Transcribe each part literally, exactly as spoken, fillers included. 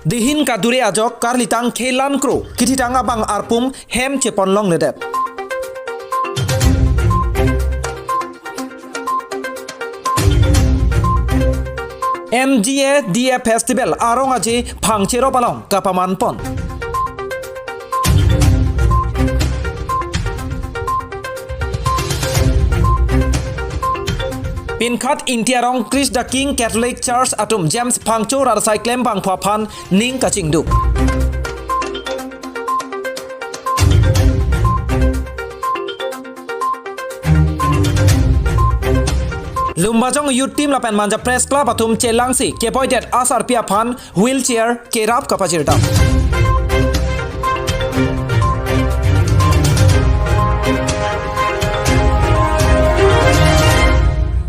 Dihin kadure ajok Karlitang Khelan Kro kithitang abang arpum hem chepon longledet. M G A D A Festival arong aje phangcherop along kapamanpon. Pinkhat Ingti arong Christ the King Catholic Church atum James Phangcho rat asai klembangphu aphan ning kachingduk. Lumbajong Youth Team lapen Manja Press Club atum chelangsi keboidet asarpi aphan wheelchair kerap kapajirdam.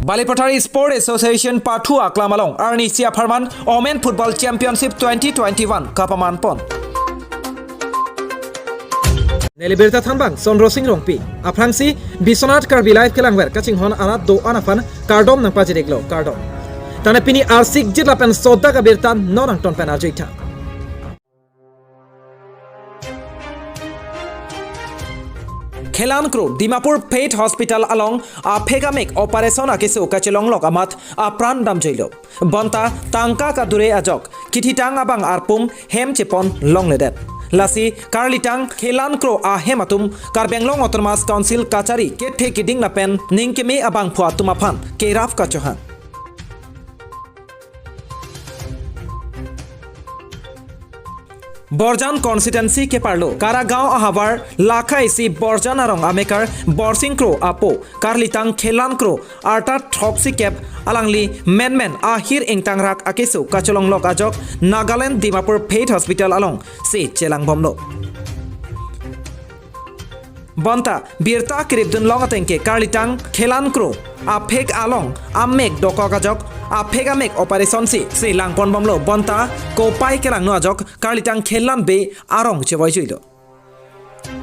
Balipathar Sport Association pathu aklam along arnisi apharman Women Football Championship twenty twenty-one kapamanpon. Neli birta thanbang Sondro Sing Rongpi. Aphrangsi Biswanath Karbi Live kelangver kachinghon arat do-an aphan kardom nangpajir-iklo, kardom. Tangte pini arsik jit lapen sodak abirta non angton pen arjuitha. Khelan Kro Dimapur Faith Hospital along aphek amek operation akeso kachelonglok amat apran damjuilo. Bonta tangka kadure ajok kithitang abang arpum hem chepon longledet. Lasi Karlitang Khelan Kro ahem atum Karbi Anglong Autonomous Council kachari kethe kiding lapen ningkeme abangphu atum aphan kerap kachohang. Borjan constituency keparlo Karagaon ahavar lakha isi Borjan arong amekar Borsing Kro apo Karlitang Khelan Kro arta throksi kep alangli menmen ahir ingtangrak akeso kachelonglok ajok Nagaland Dimapur Faith Hospital alongsi chelangbomlo. Bonta birta kiripdun long atengke Karlitang Khelan Kro aphek along amek dokok ajok aphek amek operation si si langponbomlo. Bonta kopai kelangno ajok Karlitang Khelan Bey arong chevoijuilo.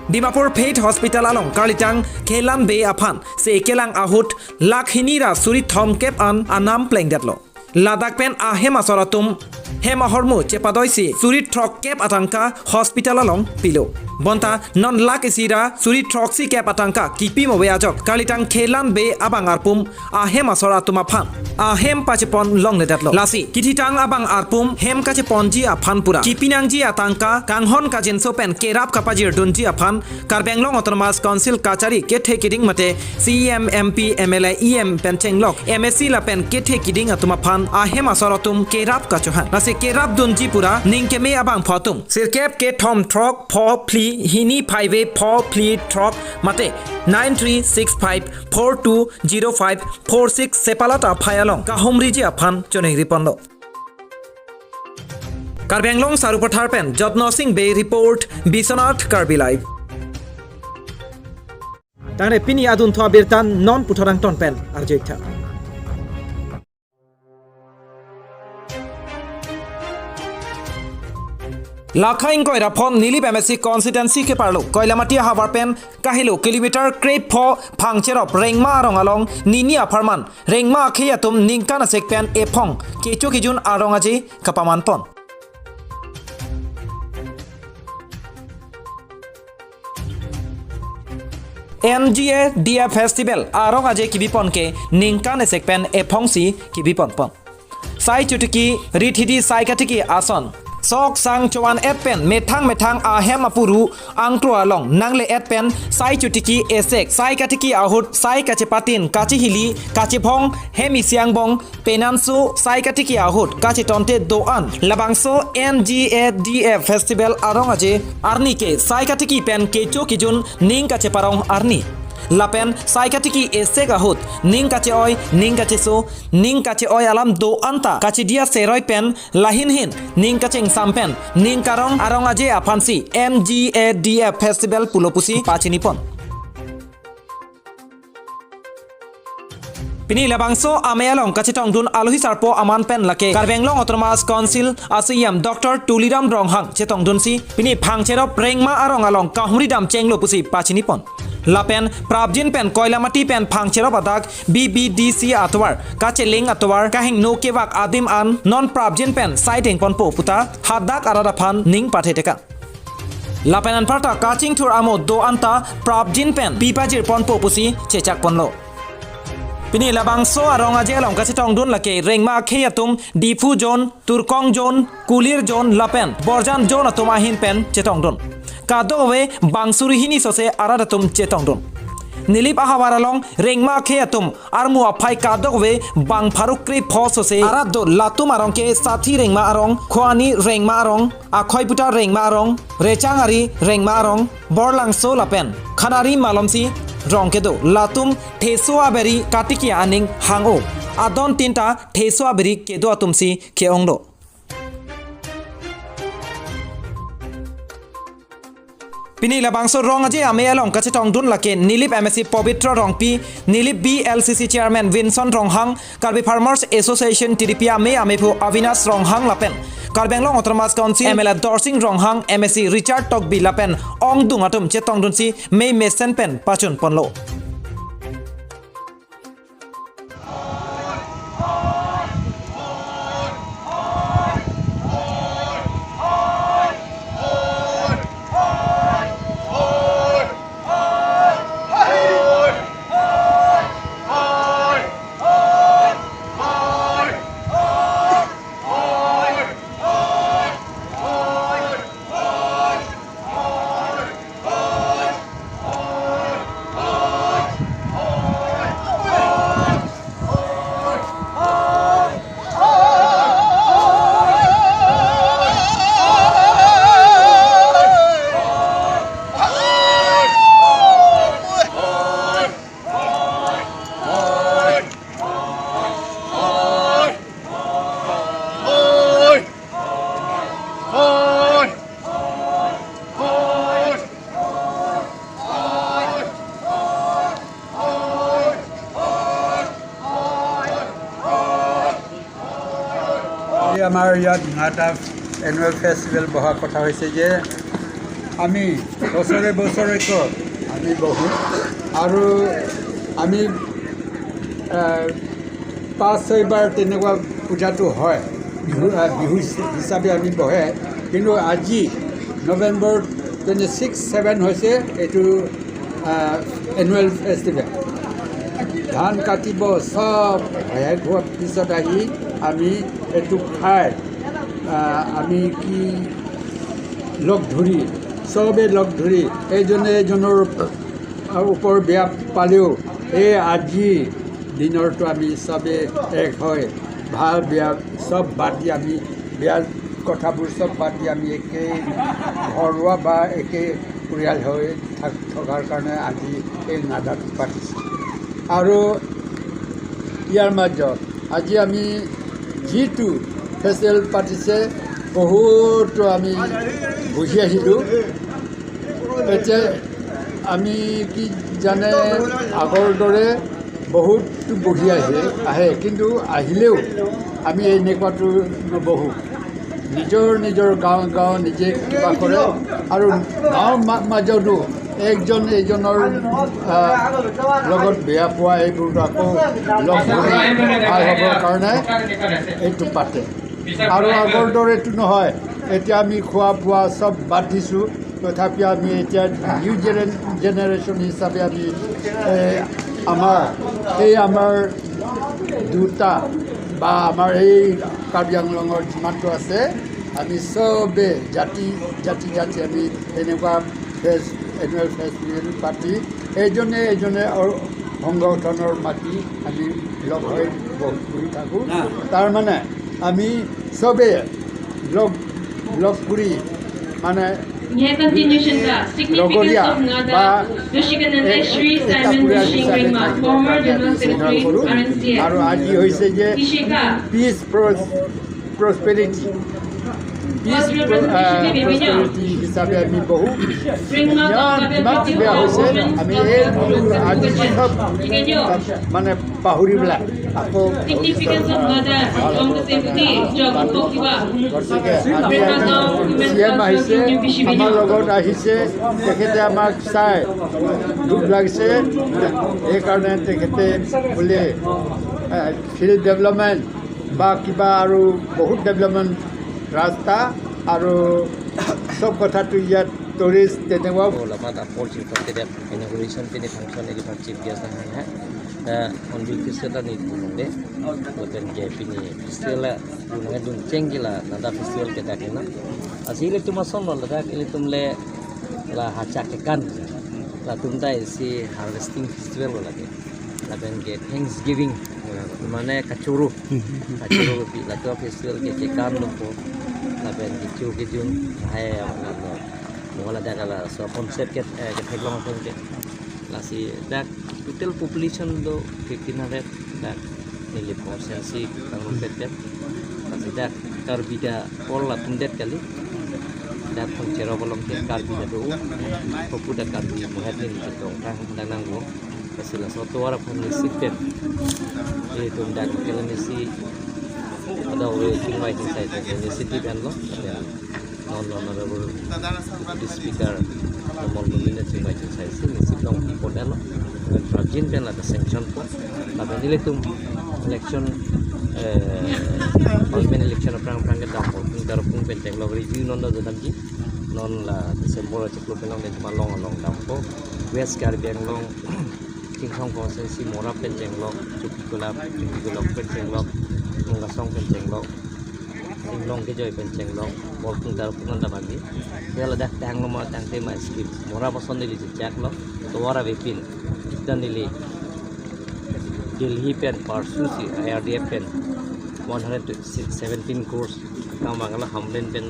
Dimapur Faith Hospital along Karlitang Khelan Bey aphan si kelang ahut lakh hini ra suri thomkep an anam plengdetlo. Ladak pen ahem asor atum hem ahormu chepadoisi suri throkkep atangka hospital along pilo. Bonta non lakh isi ra suri throksi kep atangka kipi move ajok Karlitang Khelan Bey abang arpum ahem asor atum aphan ahem pachepon longledetlo. Lasi kithitang abang arpum hem kacheponji aphan pura kipinangji atangka kanghon kajinso pen kerap kapajirdunji aphan Karbi Anglong Autonomous Council kachari kethe kiding mate C E M, M P, M L A, E M pen chenglok M A C lapen kethe kiding atum aphan ahem asor atum kerap kachohang. Lasi kerapdunji pura ningkeme abangphu atum sirkep kethom throk pho phli hini phaive pho phli throk mate nine three six five four two zero five four six sepalat aphai along kahumriji aphan choningriponlo. Karbi Anglong Sarupathar pen Jotno Sing Bey report, Biswanath Karbi Live. Tangte pini adunthu abirta non puthot angton pen arjuitha. Lakha ingkoi ra phongo Nilip M A C constituency keparlo Koilamati ahavar pen kahelo kilometer krepho phangcherop Rengma arong along nini apharman Rengma akhei atum ningkan asek pen ephong kecho kejun arong aje kapamanpon. M G A D A Festival arong aje kibipon ke ningkan esek pen ephongsi kibiponpon. Sai chotiki, rithidi sai katiki ason. Sok sang chovan et pen methang methang ahem apuru angtru along nangle et pen sai chotiki esek, sai katiki ahut, sai kachepatin, kachehili, kachebhong, hem isi angbong, penanso, sai katiki ahut kachetonte do-an. Labangso M G A D A Festival arong aje arni ke sai katiki pen kecho kejun ning kacheparong arni. Lapen sai katiki esek ahut ning kache-oi, ning kacheso, ning kache-oi alam do-an ta kachedia seroi pen lahin hin ning kachengsam pen ning karong arong aje aphansi M G A D A Festival pulo pusi pachinipon. Pini labangso amei along kachetongdun alohi sarpo aman pen lake Karbi Anglong Autonomous Council a C E M Doctor Tuliram Ronghang chetongdunsi pini phangcherop Rengma arong along kahumri dam chenglo pusi pachinipon. Lapen prapjin pen Koilamati pen Phangcherop adak B B D C atovar kacheling atovar kahingno kevak adim an non prapjin pen saideng ponpo puta hadak arat aphan ning patheteka. Lapen anparta kachingthur amo do anta prapjin pen pipajir ponpo pusi chechak ponlo. Pini labangso arong aje along kachetongdun lake rengma akhei atum Diphu zone, Turkong zone, Kulir zone lapen Borjan zone atum ahin pen chetongdun. Kadokave bang suri hini sose arat atum chetongdun. Nilip ahavar along rengma akhei atum armu aphai kadokave bang pharo krepho sose arat do, latum arong ke Sathi Rengma arong, Khoani Rengma arong, Akhoiputa Rengma arong, Rechangari Rengma arong, Borlangso lapen Khanari malomsi rong kedo. Latum theso aberi katiki aning hang-o. Adon tinta theso aberi kedo atumsi ke-onglo. Pini labangso rong aje amei along kachetongdun lake Nilip M A C Pobitra Rongpi, Nilip B L C C Chairman Vinson Ronghang, Karbi Farmers Association T D P amei amephu Avinash Ronghang lapen Karbi Anglong Autonomous Council M L A Dorsing Ronghang, M A C Richard Tokbi lapen ongdung atum chetongdunsi mei mesen pen pachun ponlo. আজি আমাৰ ইয়াত নাডা annual festival বহা কথা হৈছে যে আমি বছৰে বছৰে আমি বহোঁ আৰু আমি, আহ, পাঁচ ছয়বাৰ তেনেকুৱা পূজাটো হয়, বিহু, আহ, বিহু হিচ-, হিচাপে আমি বহে। কিন্তু আজি নৱেম্বৰ টুৱেণ্টি ছিক্স, ছেভেন হৈছে এইটো, আহ, এনুৱেল ফেষ্টিভেল। ধান কাটিব, চব শেষ হোৱাৰ পিছত আহি আমি এইটো খাই, আহ, আমি কি লগ ধৰি, চবে লগ ধৰি এজনে এজনৰ ওপৰ বেয়া পালেও এই আজি দিনৰটো আমি চবে এক হৈ ভাল বেয়া চব বাদ দি আমি বেয়া কথাবোৰ চব বাদ দি আমি একে ঘৰুৱা বা একে পৰিয়াল হৈ থাক-, থকাৰ কাৰণে আজি এই নাডাটো পাতিছোঁ। আৰু ইয়াৰ মাজত আজি আমি যিটো ফেষ্টিভেল পাতিছে, বহুতো আমি বহি আহিলোঁ। এতিয়া আমি কি জানে, আগৰ দৰে বহুত বহি আহে, আহে, কিন্তু আহিলেও আমি এনেকুৱাতো নবহোঁ। নিজৰ নিজৰ গাঁও গাঁও নিজে কিবা কৰে আৰু গাঁৱৰ মা-, মাজতো একজন এজনৰ, আহ, লগত বেয়া পোৱা এইবোৰতো আকৌ লগ ধৰি ভাল হ'বৰ কাৰণে এইটো পাতে। আৰু আগৰ দৰেতো নহয়, এতিয়া আমি খোৱা বোৱা চব বাদ দিছোঁ, তথাপি আমি এতিয়া নিউ জেনে-, জেনেৰেশ্যন হিচাপে আমি, এ, আমাৰ এই আমাৰ দুটা বা আমাৰ এই কাৰ্বি আংলঙৰ যিমানটো আছে, আমি চবে জাতি জাতি জাতি আমি এনেকুৱা ফেষ্ট, এনুৱেল ফেষ্টিভেল পাতি এজনে এজনে অ-, সংগঠনৰ মাতি আমি লগ হৈ বহি থাকোঁ। তাৰমানে আমি চবে লগ, লগ কৰি মানে यह कंटिन्यूएशन का सिग्निफिकेंस লগৰীয়া ऑफ বা নাডা, ऋषिकेश नंदन, এক, শ্ৰী এটা চাইমন পৰিয়াল ঋষিং হিচাপে ৰেংমা, থাকি ফৰ্মাৰ জেনেৰেল ছেক্ৰেটাৰী, আৰু আজি হৈছে যে কৃষিকা। পিচ প্ৰচ-, প্ৰচপেৰিটি, পিচ প্ৰ-, আহ, প্ৰচপেৰিটি হিচাপে আমি বহু ৰেংমা যিমান, যিমান বেয়া হৈছে, আমি এই আজি চব মানে পাহৰি পেলাই Ako Significance of Ladakh, Congress M P, Jacob Tokiwa. গতিকে আমি আজি চি এম আহিছে, আমাৰ লগত আহিছে, তেখেতে আমাক চাই দুখ লাগিছে। সেইকাৰণে তেখেতে বোলে ফিল্ড ডেভেলপমেণ্ট বা কিবা আৰু বহুত ডেভেলপমেণ্ট, ৰাস্তা আৰু চব কথাটো ইয়াত টুৰিষ্ট তেনেকুৱা Bola mat apor chingthok kedet inauguration pini function eri bang chief guest ang hai. Da Hornbill Festival ta ni pune. Lapen ke pini festival la pune dun cheng ke la nada festival ke dak na. Asi ilitum ason lo ladak ilitum le la hachak kekan. Latum ta isi harvesting festival lo lake. Lapen ke Thanksgiving. Mane kachoro. Kachoro pi latum festival ke kekan lo po. Lapen ke chu ke jun hai apa lo. Mo ladak laso concept ke eh, ketheklong atum ke. Lasi dak total population do fifteen hundred dak neli constituency kangrumpet det. Lasi dak Karbi da all latum det kali. Dak Thongcherok along ke Karbi da do. Kopu dak Karbi muhat neli chetong kang dak nanglo. Lasi laso tovar aphan neli sip det. Ilitum dak kali neli si ada ore chingvai chingsai neli sip pen lo. Non Honorable Deputy Speaker Amol Longin chingvai chingsai si neli sip long po det lo. Lapen prapjin pen lata sanction po. Lapen ilitum election eh parliament election aphrang aphrang kedam po. Tar pung pen tenglok review non do damji. Non la December chiklo pen long den malong along dam po. West Karbi Anglong Chinthong constituency Mora pen chenglok, Chokihola, Chokihola pen chenglok, Mungasong pen chenglok, Inglong kejoi pen chenglok, Borpung Tarpung anta bagi. Dia ladak tang nomor tang tema skip. Mora pason neli jejak lo, tovar avepin. Kita neli Delhi pen parsu si I R D F pen one hundred seventeen crores. Kang bangla Hamren pen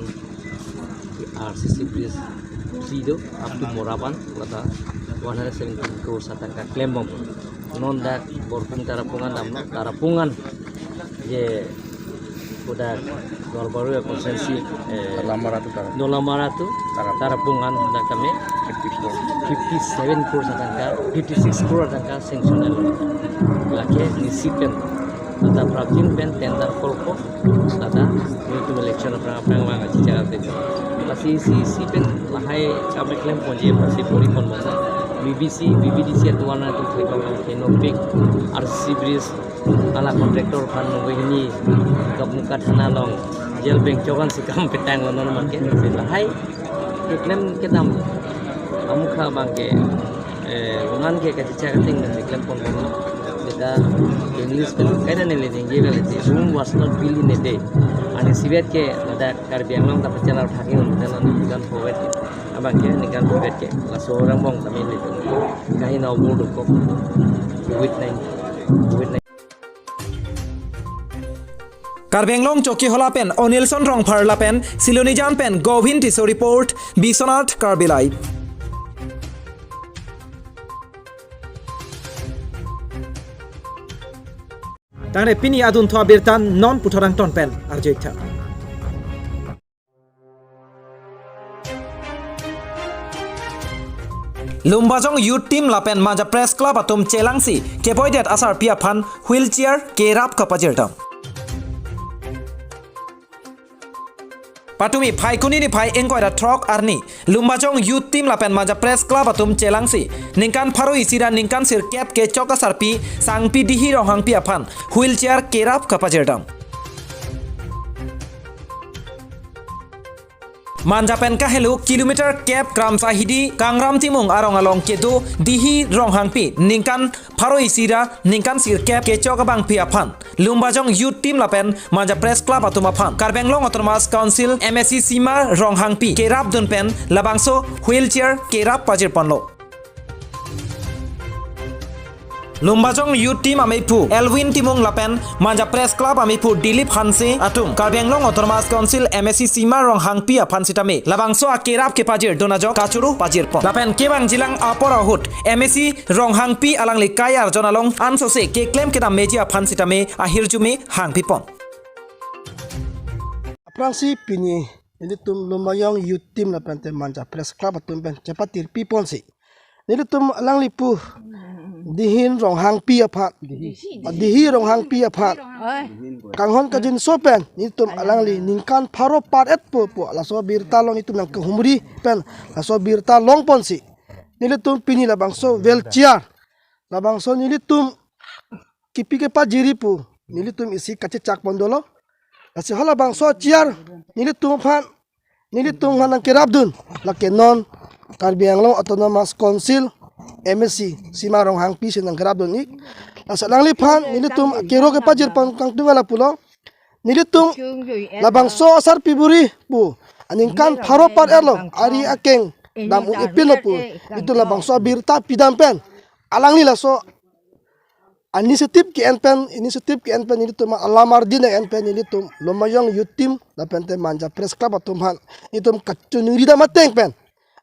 R C C bridge three do up to Mora pen lata one hundred seventeen crores atangka klembom. Non dak Borpung Tarapung an damlo, Tarapung an je udah Duarbagori constituency eh, Dolamara tu Tarapung. Dolamara tu Tarapung. Tarapung an dak kami fifty-four. Fifty-seven crores atangka, fifty-six crore atangka sanction lo. Lake neli sip pen. Lata prapjin pen tender call po. Lata nelitum election aphrang aphrang vang achichar ate. Lasi isi pen lahai kami klemponji pasi pori pon masa. B B C, B B D C atuan nelitum theklong ke nopik R C C bridge ala contractor aphan nunggu hini Kapmuka thana along jail bengchok an si kam petang lo non make. Lahai keklem kedam amukha abang ke eh, unan ke kachichar ting na keklem pon pon. Beta English pen kaida neli ningje bela ti, Rome was not built in a day. Ani sibet ke ladak Karbi Anglong ta pachala thaki un dalam ningkan poet. Abang ke ningkan poet ke laso orang bong kami ni kahi na obor dukok. Covid nineteen, Covid nineteen. Karbi Anglong Chokihola pen Onilson Rongphar lapen Silonijan pen Govin Tisso report, Biswanath Karbi Live. Tangre pini adunthu abirta non puthot angton pen arjuik tha. Lumbajong Youth Team lapen Manja Press Club atum chelangsi kevoidet asarpi aphan wheelchair kerap kapajirdam. Patumi Phaikuni niphai ingkoi ra throk arni Lumbajong Youth Team lapen Manja Press Club atum chelangsi ningkan pharo isi ra ningkan sirkep kechok asarpi Sangpi Dihi Ronghangpi aphan wheelchair kerap kapajirdam. Manja pen kahelo kilometer kep Kramsa Hidi Kangram Timung arong along kedo Dihi Ronghangpi ningkan pharo isi ra ningkan sirkep kechok abangpi aphan Lumbajong Youth Team lapen Manja Press Club atum aphan Karbi Anglong Autonomous Council M A C Sima Ronghangpi kerap dun pen labangso wheelchair kerap pajir ponlo. Lumbajong Youth Team amephu Elwin Timung lapen Manja Press Club amephu Dilip Hanse atum Karbi Anglong Autonomous Council M A C Sima Ronghangpi aphan sitame labangso akerap kepajir dun ajok kachoro pajir pon. Lapen kevang jilang apor ahut M A C Ronghangpi alangli kai arjon along ansose keklem kedam meji aphan sitame ahirjume hangpi pon. Aphrangsi pini nelitum Lumbajong Youth Team lapen te Manja Press Club atum pen chepatirpi ponsi nelitum alangli pu Dihin Ronghangpi aphan. Dihi Ronghangpi aphan. Oi. Kanghon kajinso pen nelitum alangli ningkan pharo par-et po pu laso abirta along nelitum nangkehumri pen laso abirta longponsi nelitum pini labangso wheelchair, labangso nelitum kipi kepajirji pu nelitum isi kachechak pon dolo. Lasi halabangso chair nelitum aphan, nelitum aphan nangkerapdun lake non Karbi Anglong Autonomous Council M A C Sima Ronghangpi si nangkerapdun ik. Lasi alangliphan nelitum kero kepajir pon kangtung lapulo. Nelitum labangso asarpi buri pu aningkan pharo par-etlo, ari akeng dam un-epinlo pu nelitum labangso abirta pidam pen alangli laso initiative ke-en pen, initiative ke-en pen nelitum alam ardi nang-en pen nelitum Lumbajong Youth Team lapen te Manja Press Club atum aphan nelitum kachoningri dam ateng pen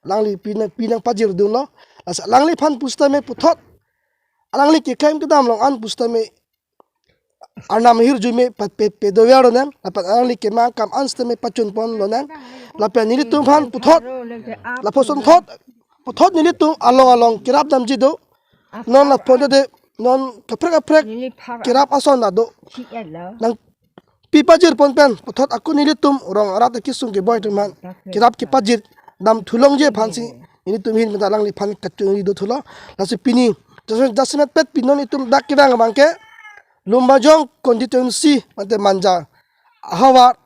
alangli pi nang, pi nangpajirdunlo. Lasi alangliphan pusitame puthot alangli keklem kedam along an pusitame arnam ahirjume pa-, pe-, pedover lonang, lapen alangli kemang akam an sitame pachun pon lonang. Lapen nelitum aphan puthot, lapuson thot, puthot nelitum along along kerap damji do. Non lapuson te non kaprek kaprek kerap ason ta do. Nangpi pajir pon pen puthot ako nelitum rong arat akesung keboi atum aphan kerap kepajir dam thulongji aphansi nelitum ahin pen alangliphan kachoningri do thulo. Lasi pini jasemet, jasemet pet pini non itum dak kevang abangke Lumbajong constituency mate Manja ahavar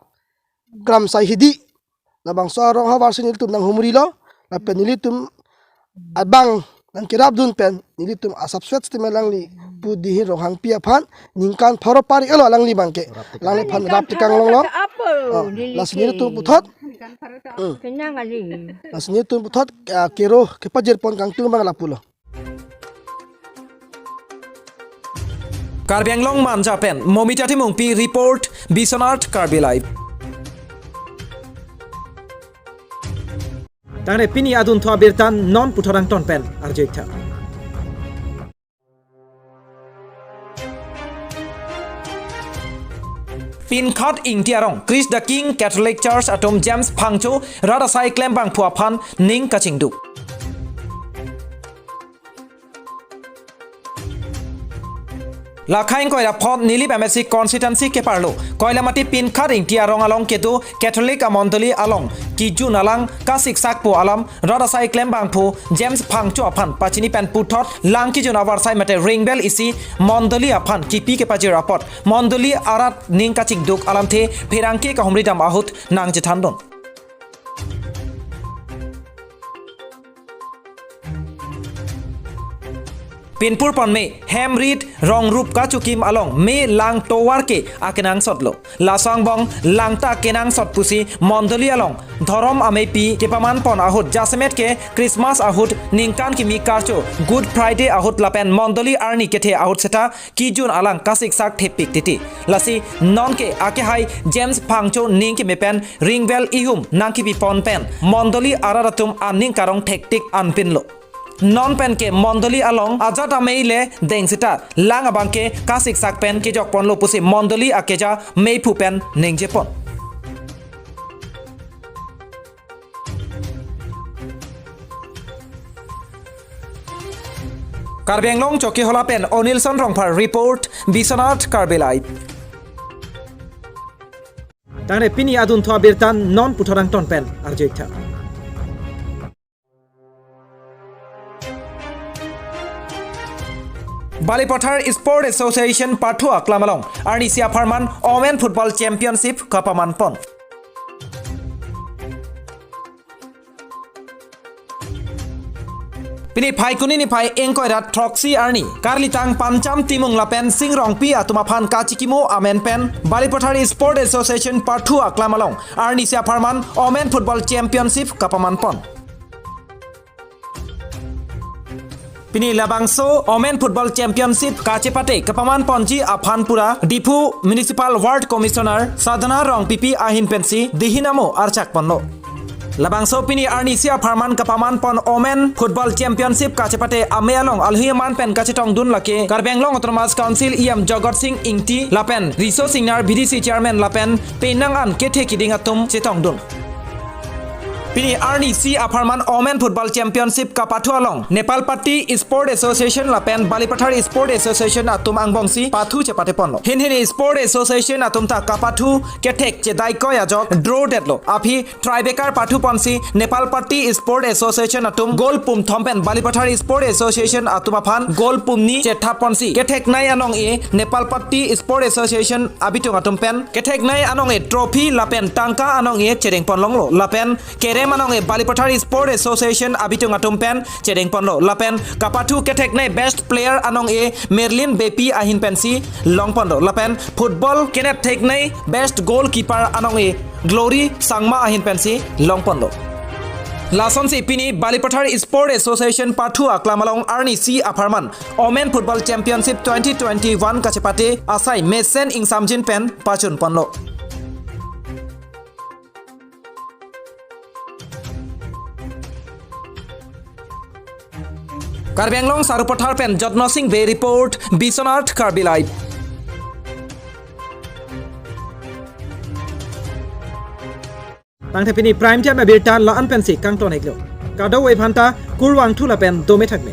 Kramsai Hidi labangso arong ahavarsi nelitum nanghumrilo. Lapen nelitum abang nangkerapdun pen nelitum asapswet sitame alangli pu Dihin Ronghangpi aphan ningkan pharo par-etlo alangli abangke. Alangliphan rap tekang longlo. Apo, oh, lasi nelitum puthot. Hmm. Kenang ali. Lasi nelitum puthot, ah, kero kepajir pon kangtung abang lapulo. Karbi Anglong Manja pen Momita Timungpi report, Biswanath Karbi Live. Tangte pini adunthu abirta non puthot angton pen arju-ik tha. Pinkhat Ingti arong Christ the King Catholic Church atum James Phangcho rat asai klembangphu aphan ning kachingduk. Lakhai ingkoi ra phongo Nilip M A C constituency keparlo Koilamati Pinkhat Ingti arong along kedo Catholic amondoli along kejun alang kasiksak pu alam rat asai klembangphu James Phangcho aphan pachini pen puthot lang kejun avarsai mate ringbel isi mondoli aphan kipi kepajir apot mondoli arat ning kachingduk alamthe pherangke kahumri dam ahut nangchethandun. Pinpur ponme hem rit rong rup kachokim along me lang tovar ke akenangsotlo. Laso angbong langta kenangsot pusi mondoli along dhorom ameipi kepaman pon ahut jasemet ke Christmas ahut ningkan kimi karcho Good Friday ahut lapen mondoli arni kethe ahut seta kejun alang kasiksak thepik titi. Lasi nonke akehai James Phangcho ning keme pen ringbel ihum nangkipi pon pen mondoli arat atum aning karong thektik anpinlo. Non pen ke mondoli along ajat amei le deng seta lang abangke kasiksak pen kejok ponlo pusi mondoli akeja meiphu pen ningje pon. Karbi Anglong Chokihola pen Onilson Rongphar report, Biswanath Karbi Live. Tangte pini adunthu abirta non puthot angton pen arju-ik tha. Balipathar Sport Association pathu aklam along arnisi apharman Women Football Championship kapaman pon. Pini Phaikuni niphai ingkoi ra throksi arni karlitang Pancham Timung lapen Sing Rongpi atum aphan kachikimo amen pen Balipathar Sport Association pathu aklam along arnisi apharman Women Football Championship kapaman pon. Pini labangso Women Football Championship kachepate kapaman ponji aphan pura Diphu Municipal Ward Commissioner Sadhana Rongpipi ahin pensi dihin amo archak ponlo. Labangso pini arnisi apharman kapaman pon Women Football Championship kachepate amei along alhi aman pen kachetongdun lake Karbi Anglong Autonomous Council E M Jagat Sing Ingti lapen Riso Singnar B D C Chairman lapen penang an kethe kiding atum chetongdun. Pini arnisi apharman Women Football Championship kapathu along Nepal Patti Sport Association lapen Balipathar Sport Association atum angbongsi pathu chepate ponlo. Hinhini Sport Association atum ta kapathu kethek chedaikoi ajok draw detlo. Aphi tiebreaker pathu ponsi Nepal Patti Sport Association atum goal pum thom pen Balipathar Sport Association atum aphan goal pum ni chethap ponsi ketheknei anong-e Nepal Patti Sport Association abitung atum pen ketheknei anong-e trophy lapen tangka anong-e chedeng ponlonglo. Lapen kerem anong-e Balipathar Sport Association abitung atum pen chedeng ponlo. Lapen kapathu ketheknei best player anong-e Merlin Beypi ahin pensi long ponlo. Lapen football kenep theknei best goalkeeper anong-e Glory Sangma ahin pensi long ponlo. Lasonsi pini Balipathar Sport Association pathu aklam along arnisi apharman Women Football Championship twenty twenty-one kachepate asai mesen ingsamjin pen pachun ponlo. Karbi Anglong Sarupathar pen Jotno Singh Bey report, Biswanath Karbi Live. Tangte pini Prime Time abirta la-an pensi kangton-iklo. Kadokave aphanta kurvangthu lapen dome thakme.